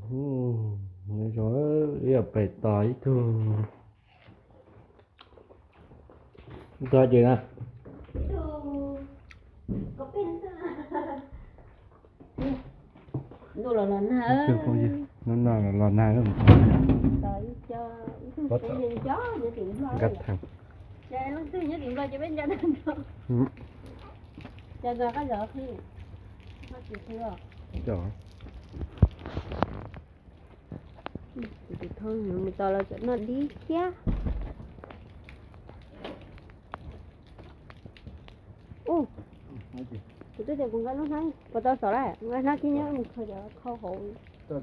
Zoo, ib yam pais tos ib tug, ib tug ces na. Ntuj los los nag. Hnub no los los nag. Nkaj theej. Leej twg nyob tim Nplog ces peb nco tag nrho. Nco ntsoov qab zov qhib. Tus thoob mus tos los cov noj dib thiab. Ub, kuv twb tias kuv nqa lub hnab, puas tau xov lawm? Nqa hnab kiag nyob mus khaws cov khau hauv. Tam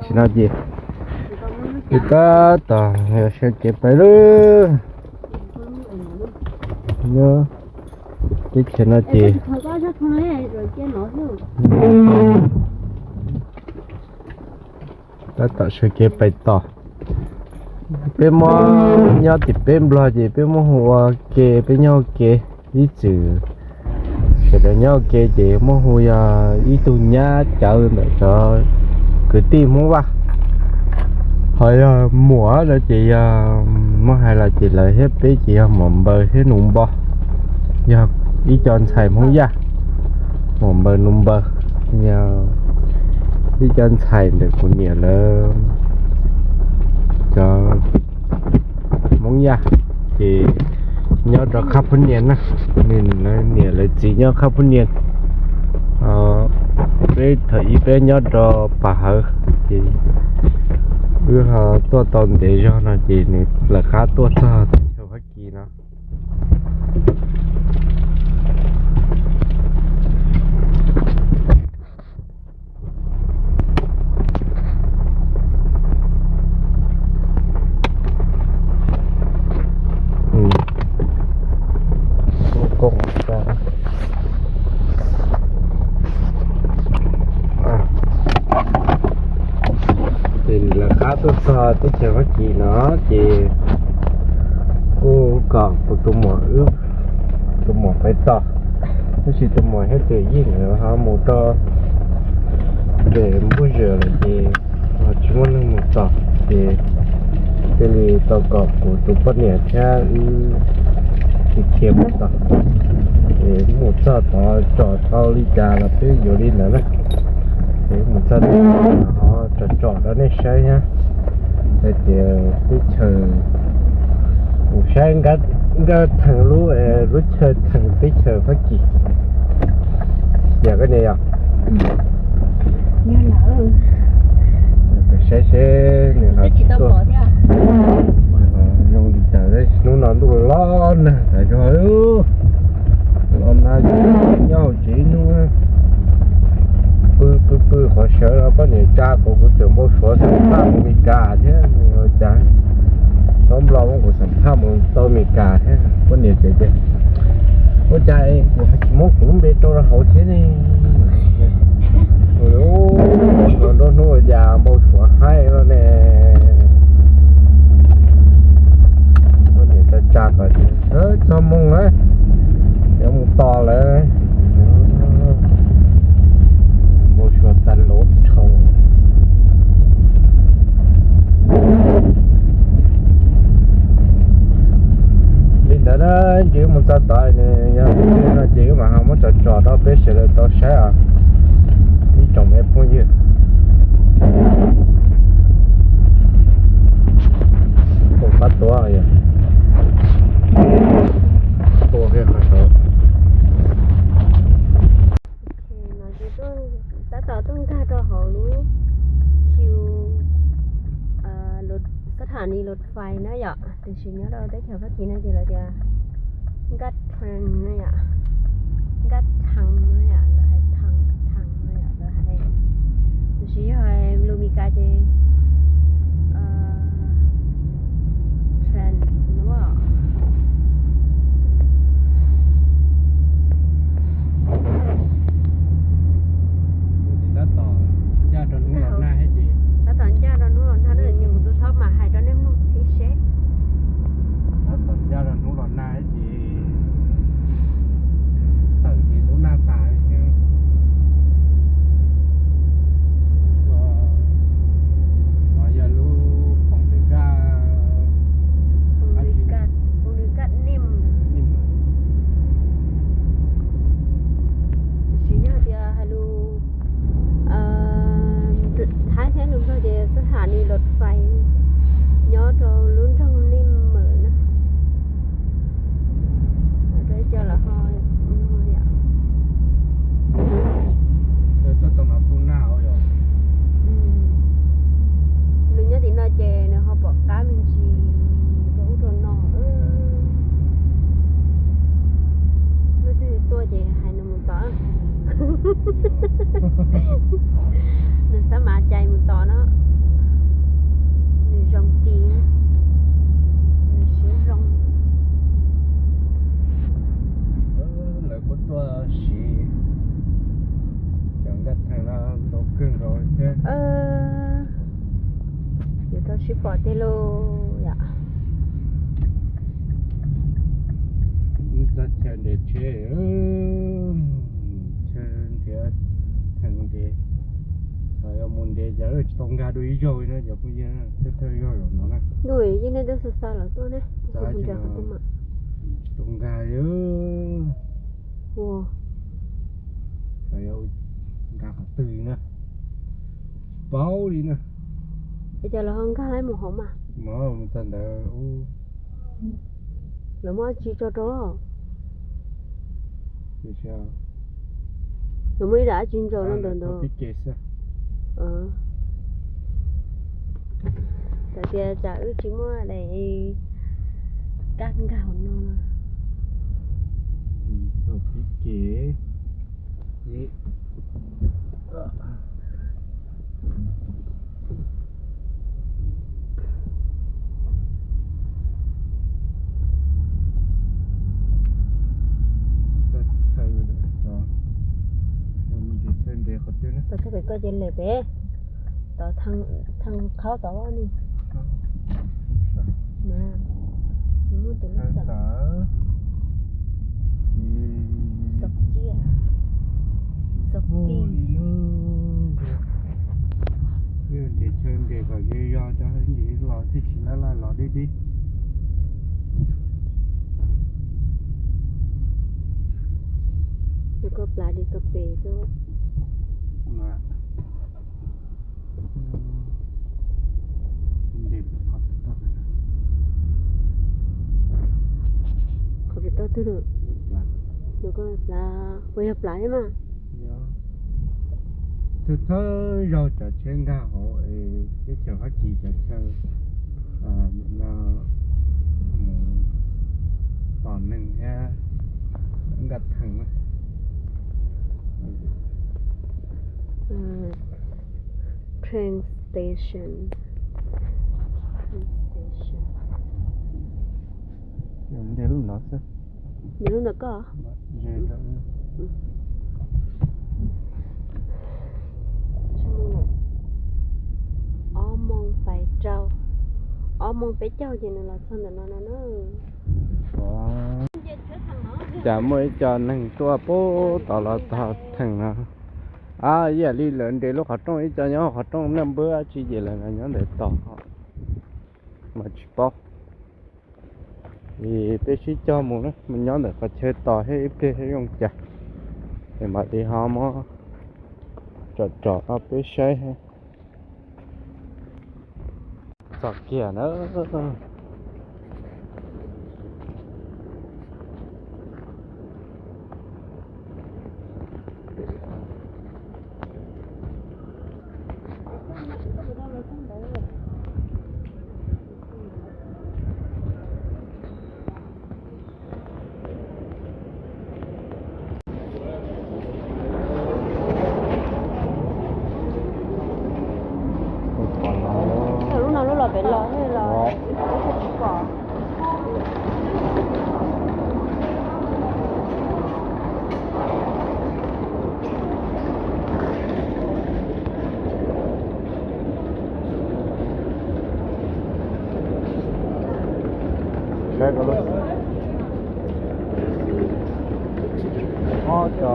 sim no ces tab tom sawv kev pais lawm. Nyob teb chaws no ces tab tom sawv kev pais tos. Peb muab nyob tim peb Nplog ces peb muab hu ua ke, peb nyob ua ke. Ib txwm sawv daws nyob ua ke ces muab hu yog ib tug nyab cawv ntawm cov kwv tij Hmoob Vaj. Ho yog muam no ces yog muab hais los ces lawv thiab peb ces yog muam Npaws thiab nus Npo, yog ib co ntxhais Hmoob Yaj. Muam Npaws nus Npaws yog ib co ntxhais ntawm kuv niam lawv cov Hmoob Yaj, ces nyob rau Qhab Phab Nias na. Lawv niam lawv txiv nyob Qhab Phab Nias. Peb thaum ub peb nyob rau Pas Hawv, ces wb ho tuaj tau ntev zog no ces nws lawv qab tuaj txog teb chaws Fab Kis no. Ces lawv qab tuaj txog teb chaws Fab Kis no ces kuj kom kuv tus muam wb, tus muam pais tos, tab sis tus muam thiab tus yeej nkawd ho mus rau pem npuaj zos lawm ces ho tsis muaj neeg mus tos, ces thiaj li tau kom kuv tus poj niam thiab wb khiav mus tos. Ces mus txog tod tsom tau li cas los peb yuav li ntawd na. Ces mus txog tod ho tsom tsom rau nej saib thiab, hais tias teb chaws, mus saib nkawd theem lub, lub chaw theem teb chaws Fab Kis. Yog koj niam yog saib seb nws ho tuaj zoo li cas. Hnub no ntuj los nag tas zog, los nag nyob hauv tsev ib hnub. Pw pw pw qhov sawv los poj niam tsa kuv, kuv tseem npau suav xam phaj mus Mes Kas thiab cas, tau Nplog muab kuv xam phaj mus tau Mes Kas thiab. Poj niam tseem tias ua cas kuv tsis muab kuv lub npe rau rau hauv thiab ne. Ua nruab hnub ua cas npau suav haib lawm ne. Poj niam tsa tsa kom txog moo lawm, yuav mus tos lawm. Npau suav tas lub tshau. Li ntawd na, ces wb mus txog tod nws yog no ces wb mam ho muab tsom tsom rau peb sawv daws tau saib os, ib tsoom me phooj ywg. Tus qab tuav yog tua kiag qhov saud. No ces tab tom tuaj nkag rau hauv lub Q, sab thas nis lus fais na yom, tiam sis nyob rau teb chaws Fab Kis no ces lawv tias Nkaj Thang no yom, Nkaj Thang no yom, lawv hais Thang Thang no yom, lawv hais, tiam sis yog lus Mes Kas ces train no. Tab tom ncaj rau hnub los nag thiab ces, tab tom ncaj rau hnub los nag lawm ces kuv tus thaub mam hais rau nej mloog. Sib pom tiag lauj yom. Wb txog chaw nres tsheb, chaw nrhiav theem nres, yuav mus nres cas tsis tau nkag dua ib zaug li na cov phooj ywg, thawj thawj zaug zaum no na. Ntuj, yeej nej twb xa xa lawv tuaj ne, tsis tau nkag li. Ua, nkag qhov twg li na, tsis paub li na. Es cov lawv ho nkag laib mus hauv mas. Mus txog ntawd, lawv muaj dab tsi tso rau? Lawv muaj ib daim dab tsi ntsaum rau ntawd ntawd. Tam tias tsam wb tsis muaj daim kab nkag hauv no. Pib kev. Tau thaj pem koj ces lem pem, tod thaj qhaub tod ni. Muaj tus lub xeem. Xov ciaj, xov ciaj. Nres chaw nres kom yog yog cov nres los thiaj tsis laj laj los dib dib. Koj plav li koj pem xwb. Qhov pem toj twg lawm? Koj plav, puas yog plav thiab mas? Thawj thawj zaug cov tsheb nkag hauv es teb chaws Fab Kis cov chaw no mus tom neeg thiab nkag theem. Train station. Train station. Nres lub no xwb. Nres lub ntawm koj. Ob moos pais rau, ob moos peb caug ces nws los txog ntawm no no na. Cas muaj ib co neeg tuaj pub tod los tog theem no. Ab, ib yam li lawv nres lub qhov rooj, ib co nyob qhov rooj naj npwb dab tsi ces lawv nyob ntawd tos mas tsis paub. Es peb sib cog mus na, mus nyob ntawm qhov chaw tos thiab ib pliag thiab zoo cas es mam li ho muab tsom tsom rau peb saib. Txog kiag na. Lub no lub los pem los los. Saib ko lub, ob co.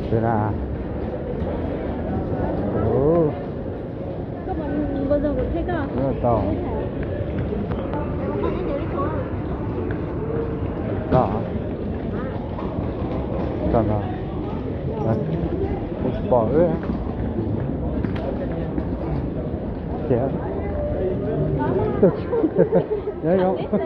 Seb na. Tau. Tau. Tau no. Pom. Nyob zoo.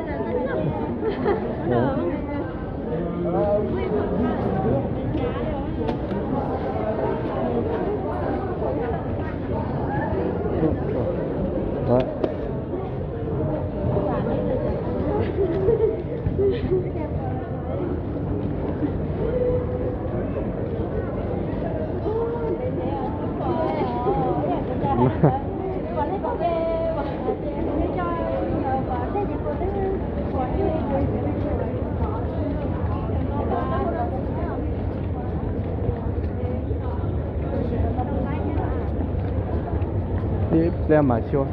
Ib pliag mam xyuas.